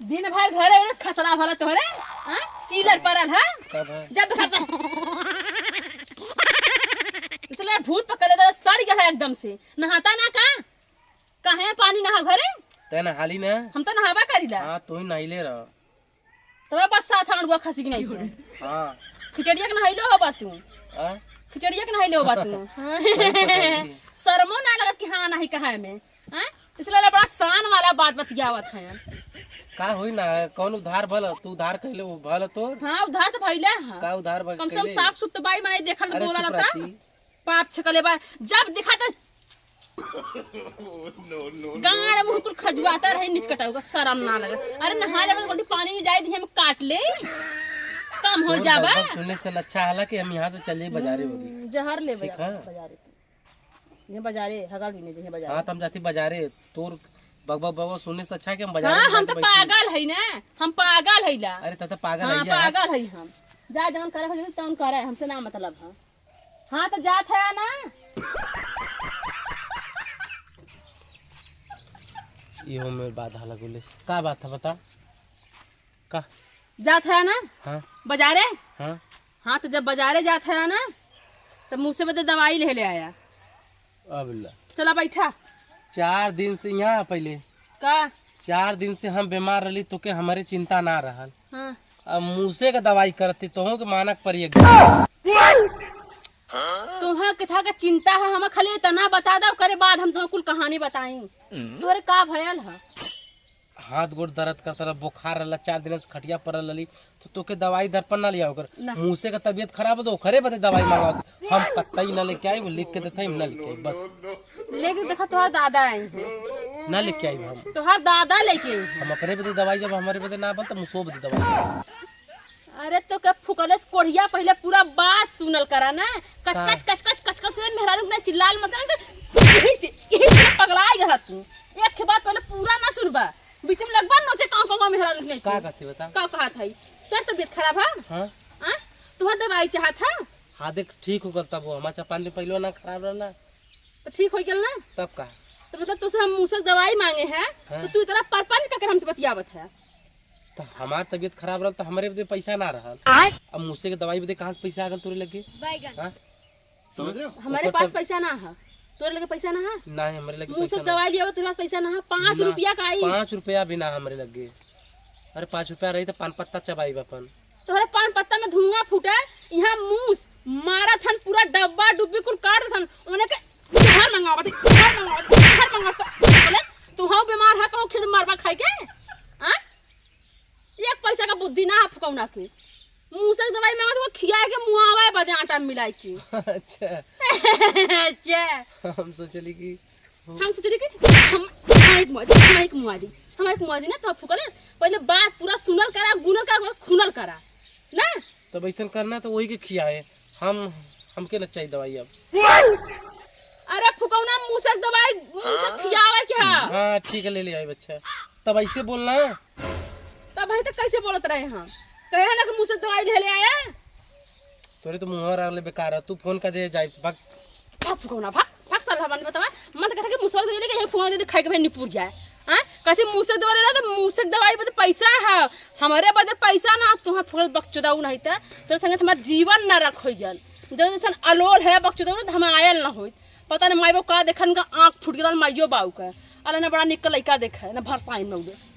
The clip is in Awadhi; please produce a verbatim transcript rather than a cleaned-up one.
दिन भर घरे उरे खसड़ा भला तोहरे, हाँ? चीलर परल है। कब है? जब देखा तब। इसलिए भूत पकड़े तो सड़ गया है एकदम से। नहाता ना का? काहे पानी नहा घरे? तै नहाली ना? हम तो नहाबा करीला। हाँ, तू ही नहाइले रह। तो बस सात आठ गो खसी की नहीं तू। हाँ। खिचड़िया के नहाइलो होबा तू। हाँ? खिचड़िया के नहाइलो होबा तू। हाँ। सही तो कहली। शर्मो ना लगत कि हाँ नहीं कहा में। हाँ? इसलिए बड़ा शान वाला बात बतियावत है। का होई ना, कौन उधार भल, तू उधार कहले वो भल तोर? हाँ, उधार तो भइले है। का उधार भल कम से कम कहले? साफ सुफ तो बाई मने देखल अरे बोला चुप रहता। रहती। पाप छकले बा, जब दिखा तो गाड़ मुंह कुल खजुआता रहे, निचकटा होगा, शर्म ना लगे। अरे नहा ले, गोटी पानी में जाए दी, हम काट ले, कम हो तोर जाबा। बकबक सुनने से अच्छा हला कि हम यहाँ से चले बाजारे होगी। हम्म, जहर ले ठीक बाजार, है? बाजारे तू। ये बाजारे, हगल भी नहीं, ये बाजारे। हाँ, तो हम जाती बाजारे, तोर बकबक बकबक सुनने से अच्छा है कि हम बाजारे हाँ, में हम जाके तो बैठी। पागल है ना, हम पागल है ला। अरे, तब तो पागल हाँ, है यार। पागल है हम। जा, जवन करे हो, तवन करे, हमसे ना मतलब है। हाँ, तो जात है ना। इहो में बात हला गुलिस। का बात है, बता? का? जात है ना? हाँ। बाजारे? हाँ। हाँ, तो जब बाजारे जात है ना, तो मुँह से बदे दवाई ले, ले आया। अब ला। चला बैठा। चार दिन से यहाँ पहले। का? चार दिन से हम बीमार रहली, तो के हमारे चिंता ना रहल। हाँ। अब मुँह से का दवाई करती, तोहों के मानक पर एक। तोहा के था के चिंता है, हम खाली इतना बता दो, करे बाद हम तोहा कुल कहानी बताई। तोहरे का भयल है? हाथ गोड़ दर्द करता रहा, बुखार रहला, चार दिन से खटिया पर रहली, तो तोके दवाई दर्पण ना लिया ओकर। ना। मुँह से का तबीयत खराब हो तो ओकरे बदे दवाई मंगावत। हम कतई ना लेके आई, वो लिख के देते, हम ना लेके आई, बस। लेके देखा, तोहार दादा आई हैं। ना लेके आई हम। तोहार दादा लेके आई हैं। हम अपने बदे दवाई, जब हमारे बदे ना बन, तो मुसो बदे दवाई। अरे तो के फुकले से कोढ़िया पहले पूरा बात सुनल करा ना। कच का? कच कच कच कच कच के मेहरारू के ना चिल्लाल मत ना, तो यही से, यही से पगला गया तू। एक बात पहले पूरा ना सुनबा, बीच में लगबा नोचे कांव कांव मेहरारू के नहीं का तू। कहती बता? का कहत है? तोर तबीयत खराब है? हाँ। हाँ? तुहर दवाई चाहत है? हाँ देख, ठीक हो गल तब वो हमार चार पाँच दिन पहले ना खराब रहला। तो ठीक हो गल ना? तब का? तो मतलब तुझसे हम मूसक दवाई मांगे हैं, हाँ। तो तू इतना परपंच का कर हमसे बतियावत है। तो हमार तबीयत खराब रहल, तो हमरे बदे पैसा ना रहल। आय। अब मूसे के दवाई बदे कहाँ से पैसा आ गल तोरे लगे? बैगन। हाँ? समझ रहे हो? हमारे ओकर पास तब पैसा ना है। तोरे लगे पैसा ना है? नहीं, हमरे लगे मूसे पैसा के ना। दवाई लियावे, तोरे पास पैसा ना है। पाँच ना, रुपया का आई। पाँच रुपया भी ना हमरे लगे। अरे, पाँच रुपया रही तो पान पत्ता चबाई अपन। तोहरे पान पत्ता में धुआं फूटे, यहाँ मूस मारत हन, पूरा डब्बा डुब्बी कुल काट देत हन। ओने के घर मंगावत, घर मंगावत, घर मंगावत। बोले, तू हऊ बीमार है, कहूँ खेत मरबा खाई के? हाँ? एक पैसा का बुद्धि ना है फुकौना के। मूसक दवाई मांगत, वो खिया के मुआवे बदे आटा मिलाई के। अच्छा। अच्छा। हम सोचली कि हम सोचली कि हम, हम एक मुआदी, हम एक मुआदी, हम एक मुआदी ना तो फुकले। पहले बात पूरा सुनल करा, गुनल करा, खुनल करा। ना? तब ऐसन करना तो वही के खियाए। हम, हमके न चाहिए दवाई अब। अरे फुकौना मूसक दवाई, मूसक खियावे के हा। हाँ, ठीक है, ले ले आई बच्चा। तब ऐसे बोलना। तब भाई तो कैसे बोलत रहे हम? कहे ना कि मूसक दवाई ले ले आया। तोरे तो मुंह राग ले बेकार है, तू फोन कर दे जाए, भाग। भाग फुकौना, भाग, भाग साला, हमारे बतावा। मन तो कहता कि मूसक दवाई लेके यही फुकौना दे दे, खाए के भाई निपुर जाए। हाँ? कहते मूसक दवाई ले ला, तो मूसक दवाई बदे पैसा है, हमारे बदे पैसा ना, तुहां फुकल बकचोदाऊ नहीं तो तोरे संगे हमार जीवन ना रख होई जान। जब जैसन अलोल है बकचोदाऊ ना, तो हम आयल ना होई। पता नहीं माई बाबू का देखन का आँख फूट गया, माइयो बाबू का। अला ना बड़ा निक लइका देखे, ना भरसाई में उड़े।